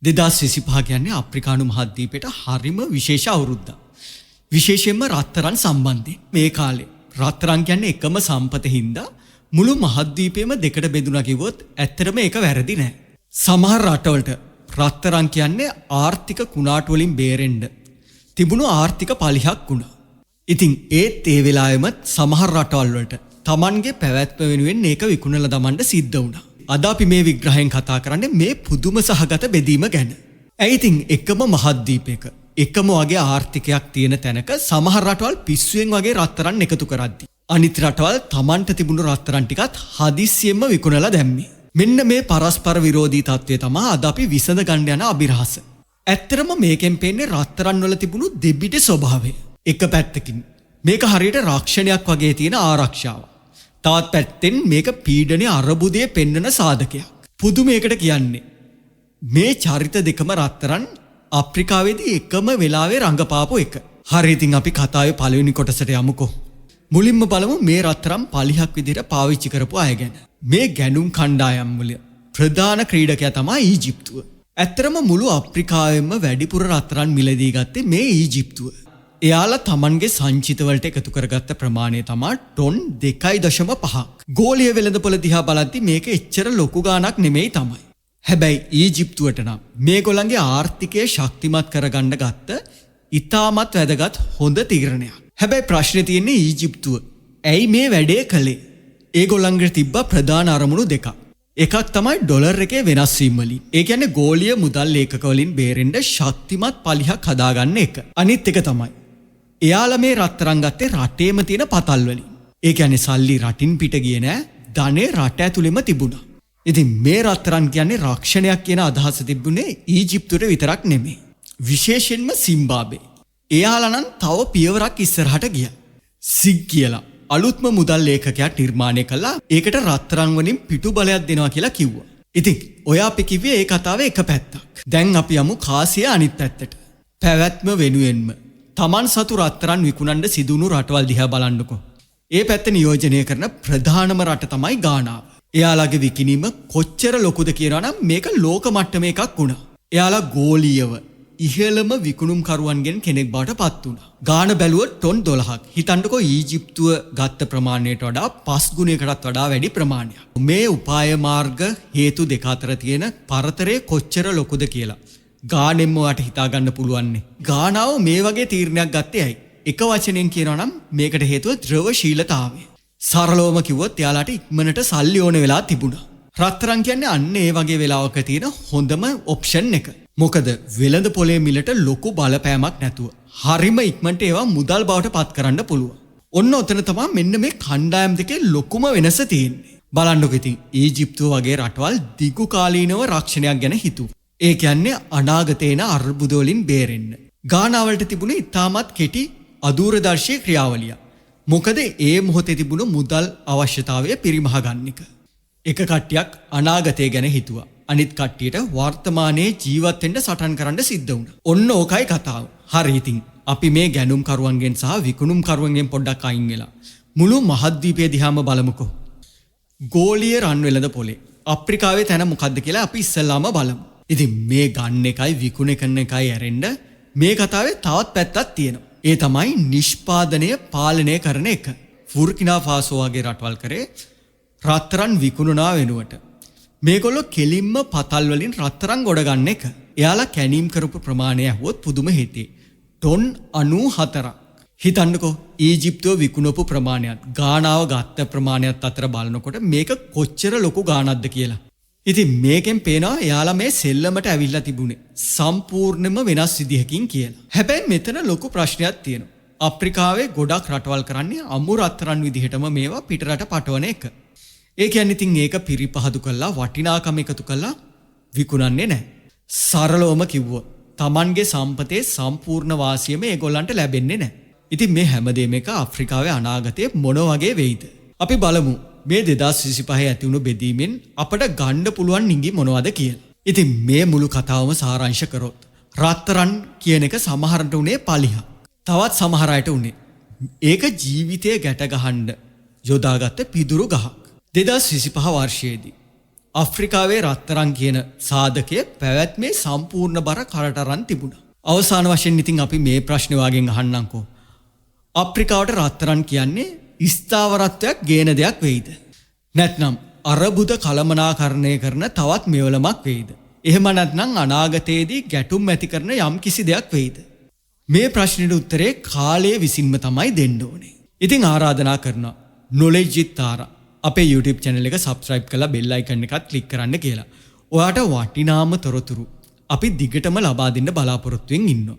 2025 කියන්නේ අප්‍රිකානු මහද්වීපයට හරිම විශේෂ අවුරුද්දක්. විශේෂයෙන්ම රත්තරන් සම්බන්ධයෙන්. මේ කාලේ රත්තරන් කියන්නේ එකම සම්පත හින්දා මුළු මහද්වීපයම දෙකට බෙදුණා කිව්වොත් ඇත්තටම ඒක වැරදි නෑ. සමහර රටවලට රත්තරන් කියන්නේ ආර්ථික කුණාටු වලින් බේරෙන්න තිබුණු ආර්ථික පලිහක් වුණා. ඉතින් ඒත් ඒ වෙලාවෙම සමහර රටවල් වලට තමන්ගේ පැවැත්ම වෙනුවෙන් ඒක විකුණලා දමන්න සිද්ධ වුණා. අද අපි මේ විග්‍රහයෙන් කතා කරන්නේ මේ පුදුම සහගත බෙදීම ගැන. ඇයි ඉතින් එකම මහද්වීපයක එකම වගේ ආර්ථිකයක් තියෙන තැනක සමහර රටවල් පිස්සුවෙන් වගේ රත්තරන් එකතු කරද්දි අනිත් රටවල් තමන්ට තිබුණු රත්තරන් ටිකත් හදිස්සියෙන්ම විකුණලා දැම්මේ. මෙන්න මේ පරස්පර විරෝධී තත්ත්වය තමයි අද අපි විසඳ ගන්න යන අභිරහස. ඇත්තටම මේකෙන් පේන්නේ රත්තරන් වල තිබුණු දෙබිඩ ස්වභාවය. එක පැත්තකින් මේක හරියට රක්ෂණයක් වගේ තියෙන ආරක්ෂාවක්. තවත් පැත්තෙන් මේක පීඩනයේ අර්බුදය පෙන්වන සාධකයක්. පුදුමයකට කියන්නේ මේ චරිත දෙකම රත්තරන් අප්‍රිකාවේදී එකම වෙලාවේ රඟපාපු එක. හරි, ඉතින් අපි කතාවේ පළවෙනි කොටසට යමුකෝ. මුලින්ම බලමු මේ රත්තරන් පලිහක් විදිහට පාවිච්චි කරපු අය ගැන. මේ ගැණුම් කණ්ඩායම් වල ප්‍රධාන ක්‍රීඩකයා තමයි ඊජිප්තුව. ඇත්තටම මුළු අප්‍රිකාවෙන්ම වැඩිපුර රත්තරන් මිලදී ගත්තේ මේ ඊජිප්තුව. එයාලා තමන්ගේ සංචිත වලට එකතු කරගත්ත ප්‍රමාණය තමා ටොන් 2.5ක්. ගෝලීය වෙළඳපොළ දිහා බලද්දි මේක එච්චර ලොකු ගාණක් නෙමෙයි තමයි. හැබැයි ඊජිප්තුවට නම් මේගොල්ලන්ගේ ආර්ථිකය ශක්තිමත් කරගන්න ගත්ත ඉතාමත් වැදගත් හොඳ තීරණයක්. හැබැයි ප්‍රශ්නේ තියෙන්නේ ඊජිප්තුව ඇයි මේ වැඩේ කළේ? ඒගොල්ලන්ගේ තිබ්බ ප්‍රධාන අරමුණු දෙකක්. එකක් තමයි ඩොලර් එකේ වෙනස් වීම වලින්. ඒ කියන්නේ ගෝලීය මුදල් ලේකක වලින් බේරෙන්න ශක්තිමත් පලිහක් හදාගන්න එක. අනිත් එක තමයි එයාලා මේ රත්තරන් ගත්තේ රටේම තියෙන පතල් වලින්. ඒ කියන්නේ සල්ලි රටින් පිට ගියේ නෑ, ධනෙ රට ඇතුළෙම තිබුණා. ඉතින් මේ රත්තරන් කියන්නේ රක්ෂණයක් කියන අදහස තිබුණේ ඊජිප්තුවට විතරක් නෙමෙයි. විශේෂයෙන්ම සිම්බාබේ. එයාලා නම් තව පියවරක් ඉස්සරහට ගියා. සිග් කියලා අලුත්ම මුදල් ලේඛකයක් නිර්මාණය කළා. ඒකට රත්තරන් වලින් පිටු බලයක් දෙනවා කියලා කිව්වා. ඉතින් ඔය අපි කිව්වේ ඒ කතාවේ එක පැත්තක්. දැන් අපි යමු කාසිය අනිත් පැත්තට. පැවැත්ම වෙනුවෙන්ම තමන් සතු රත්තරන් විකුණන්න සිදුවුණු රටවල් දිහා බලන්නකෝ. ඒ පැත්ත නියෝජනය කරන ප්‍රධානම රට තමයි ගානාව. එයාලගේ විකිණීම කොච්චර ලොකුද කියනවා නම් මේක ලෝක මට්ටමේ එකක් වුණා. එයාලා ගෝලීයව ඉහළම විකුණුම්කරුවන්ගෙන් කෙනෙක් බවට පත් වුණා. ගාන බැලුවොත් ටොන් 12ක්. හිතන්නකෝ ඊජිප්තුව ගත්ත ප්‍රමාණයට වඩා 5 ගුණයකටත් වඩා වැඩි ප්‍රමාණයක්. මේ උපාය මාර්ග හේතු දෙක අතර තියෙන පරතරය කොච්චර ලොකුද කියලා ගානෙන්ම ඔයාට හිතා ගන්න පුළුවන්නේ. ගානාව මේ වගේ තීරණයක් ගත්තේ ඇයි? එක වචනෙන් කියනවා නම් මේකට හේතුව ද්‍රවශීලතාවය. සරලවම කිව්වොත් එයාලාට ඉක්මනට සල්ලි ඕන වෙලා තිබුණා. රත්තරන් කියන්නේ අන්න ඒ වගේ වෙලාවක තියෙන හොඳම ඔප්ෂන් එක. මොකද වෙළඳ පොලේ මිලට ලොකු බලපෑමක් නැතුව හරිම ඉක්මනට ඒවා මුදල් බවට පත් කරන්න පුළුවන්. ඔන්න ඔතන තමයි මෙන්න මේ කණ්ඩායම් දෙකේ ලොකුම වෙනස තියෙන්නේ. බලන්නකො ඉතින් ඊජිප්තුව වගේ රටවල් දිගු කාලීනව රක්ෂණයක් ගැන හිතුවා. ඒ කියන්නේ අනාගතේ එන අර්බුද වලින් බේරෙන්න. ගානාවලට තිබුණේ ඉතාමත් කෙටි අදූරදර්ශී ක්‍රියාවලියක්. මොකද ඒ මොහොතේ තිබුණු මුදල් අවශ්‍යතාවය පිරිමහ ගන්න එක. එක කට්ටියක් අනාගතය ගැන හිතුවා. අනිත් කට්ටියට වර්තමානයේ ජීවත් වෙන්න සටන් කරන්න සිද්ධ වුණා. ඔන්න ඕකයි කතාව. හරි, ඉතින් අපි මේ ගැනුම් කරුවන්ගෙන් සහ විකුණුම් කරුවන්ගෙන් පොඩ්ඩක් අයින් වෙලා මුළු මහද්වීපය දිහාම බලමුකෝ. ගෝලීය රන් වෙළඳ පොලේ අප්‍රිකාවේ තැන මොකද්ද කියලා අපි ඉස්සෙල්ලාම බලමු. ඉතින් මේ ගන්න එකයි විකුණ කරන එකයි ඇරෙන්න මේ කතාවේ තවත් පැත්තක් තියෙනවා. ඒ තමයි නිෂ්පාදනය පාලනය කරන එක. බුර්කිනා ෆාසෝ වගේ රටවල් කරේ රත්තරන් විකුණනවා වෙනුවට මේගොල්ලෝ කෙලින්ම පතල් වලින් රත්තරන් ගොඩ ගන්න එක. එයාලා කැණීම් කරපු ප්‍රමාණය ඇහුවොත් පුදුම හිතේ. ටොන් 94ක්. හිතන්නකෝ ඊජිප්තුව විකුණපු ප්‍රමාණයත් ගානාව ගත්ත ප්‍රමාණයත් අතර බලනකොට මේක කොච්චර ලොකු ගාණක්ද කියලා. ඉතින් මේකෙන් පේනවා එයාලා මේ සෙල්ලමට ඇවිල්ලා තිබුණේ සම්පූර්ණයෙන්ම වෙනස් විදිහකින් කියලා. හැබැයි මෙතන ලොකු ප්‍රශ්නයක් තියෙනවා. අප්‍රිකාවේ ගොඩක් රටවල් කරන්නේ අමු රත්තරන් විදිහටම මේවා පිටරට පටවන එක. ඒ කියන්නේ ඉතින් ඒක පිරිපහදු කරලා වටිනාකම එකතු කරලා විකුණන්නේ නැහැ. සරලවම කිව්වොත් තමන්ගේ සම්පතේ සම්පූර්ණ වාසියම ඒගොල්ලන්ට ලැබෙන්නේ නැහැ. ඉතින් මේ හැමදේම එක අප්‍රිකාවේ අනාගතයේ මොන වගේ වෙයිද? අපි බලමු මේ 2025 ඇති වුණු බෙදීමෙන් අපට ගන්න පුළුවන් නිඟි මොනවද කියලා. ඉතින් මේ මුළු කතාවම සාරාංශ කරොත් රත්තරන් කියන එක සමහරට උනේ පලිහක්. තවත් සමහර අයට උනේ ඒක ජීවිතය ගැට ගහන්න යොදාගත්ත පිදුරු ගහක්. 2025 වර්ෂයේදී අප්‍රිකාවේ රත්තරන් කියන සාධකය පැවැත්මේ සම්පූර්ණ බර කරට අරන් තිබුණා. අවසාන වශයෙන් ඉතින් අපි මේ ප්‍රශ්නේ වාගෙන් අහන්නම්කෝ. අප්‍රිකාවට රත්තරන් කියන්නේ ස්ථාවරත්වයක් ගේන දෙයක් වෙයිද? නැත්නම් අරබුද කළමනාකරණය කරන තවත් මෙවලමක් වෙයිද? එහෙම නැත්නම් අනාගතයේදී ගැටුම් ඇති කරන යම් කිසි දෙයක් වෙයිද? මේ ප්‍රශ්නෙට උත්තරේ කාලය විසින්ම තමයි දෙන්න ඕනේ. ඉතින් ආරාධනා කරනවා Knowledge with Tara අපේ YouTube channel එක subscribe කරලා bell icon එකත් click කරන්න කියලා. ඔයාට වටිනාම තොරතුරු අපි දිගටම ලබා දෙන්න බලාපොරොත්තුවෙන් ඉන්නවා.